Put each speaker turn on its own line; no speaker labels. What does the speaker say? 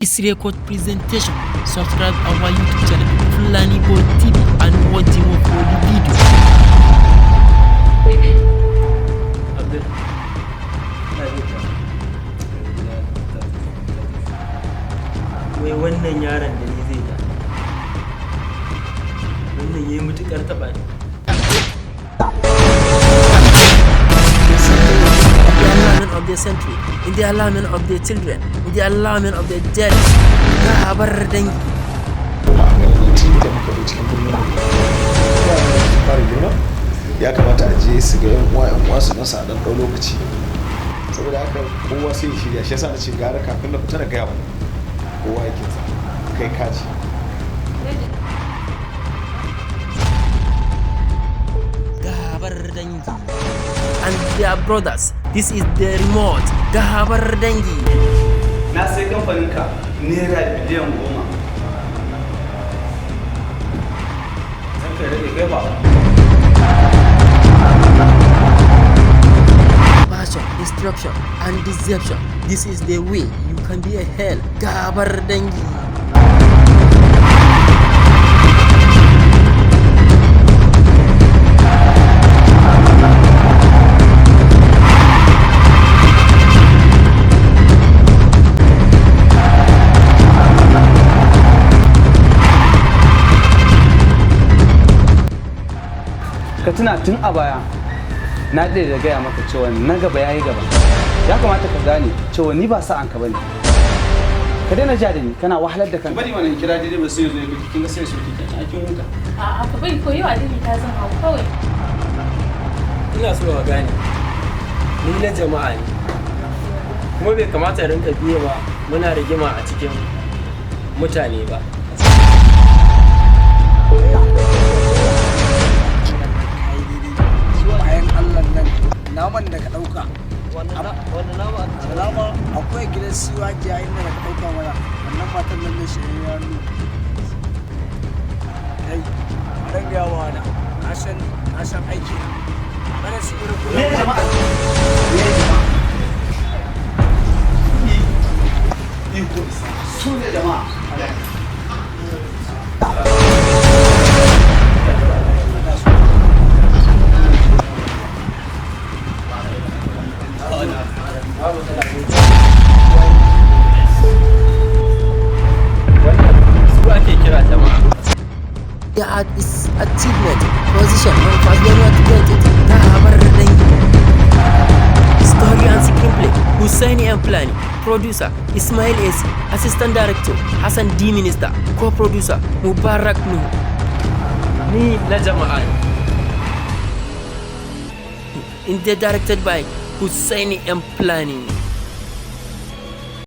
This record presentation. Subscribe our YouTube channel, Fulani Boy TV, and watch more for the video.
Abdul, ina jin ka. Wai wannan yaron da ni zai ta. Wannan yayi mutukar taɓa ni.
The alignment of their century, in the alignment of their children, in the alignment of their dead. Gabar dangi.
Kuma a garin tun da muka zo cikin birnin yaran da su fara girma, ya kamata a je su ga yan uwa, yan uwa su masa a dan ɗau lokaci. Saboda haka kowa sai ya shirya. Shi yasa na ce gara kafin na fita na gaya mu kowa yake sa kai kaji.
Gabar dangi. And their brothers. This is the remote. Gabar dangi.
Na sai kamfaninka naira biliyan 10.
Zan kai rage kai ba.
Passion, destruction, and deception. This is the way you can be a hell. Gabar dangi.
Ka tuna tun a baya na daɗe da gaya maka cewa na gaba ya yi gaba. Ya kamata ka gane cewa ni ba sa'an ka bane. Ka daina ja da ni, kana wahalar da kanka. Bari mana kira daidai ba sai zo ya kin ga sai so kike a kin huta.
A'a, ka bari ko yau Adini ta zama kawai.
Ina so ka gane. Ni na jama'a ne. Kuma bai kamata rinka biye ba muna rigima a cikin mutane ba.
Bayan Allah nan, naman da ka ɗauka.
Wannan nama?
Salama, akwai gidan siwa jiya inda da ka ɗauka mana wannan matan nan da shi ya hannu. Kai, a ran gaya wa na, ka san ka san aiki na. Kada su irin
Me
kula.
jama'a? Me jama'a? Iko isa su ne jama'a.
Wannan su ake kira jama'a.
Their is achievement, position on Fazlania 20. Gabar dangi. Story and screenplay, Hussaini M. Plani. Producer, Ismail AC. Assistant Director, Hassan D. Minister. Co-producer, Mubarak Nuhu.
Ni na jama'a ne.
In the directed by Hussaini M. Plani.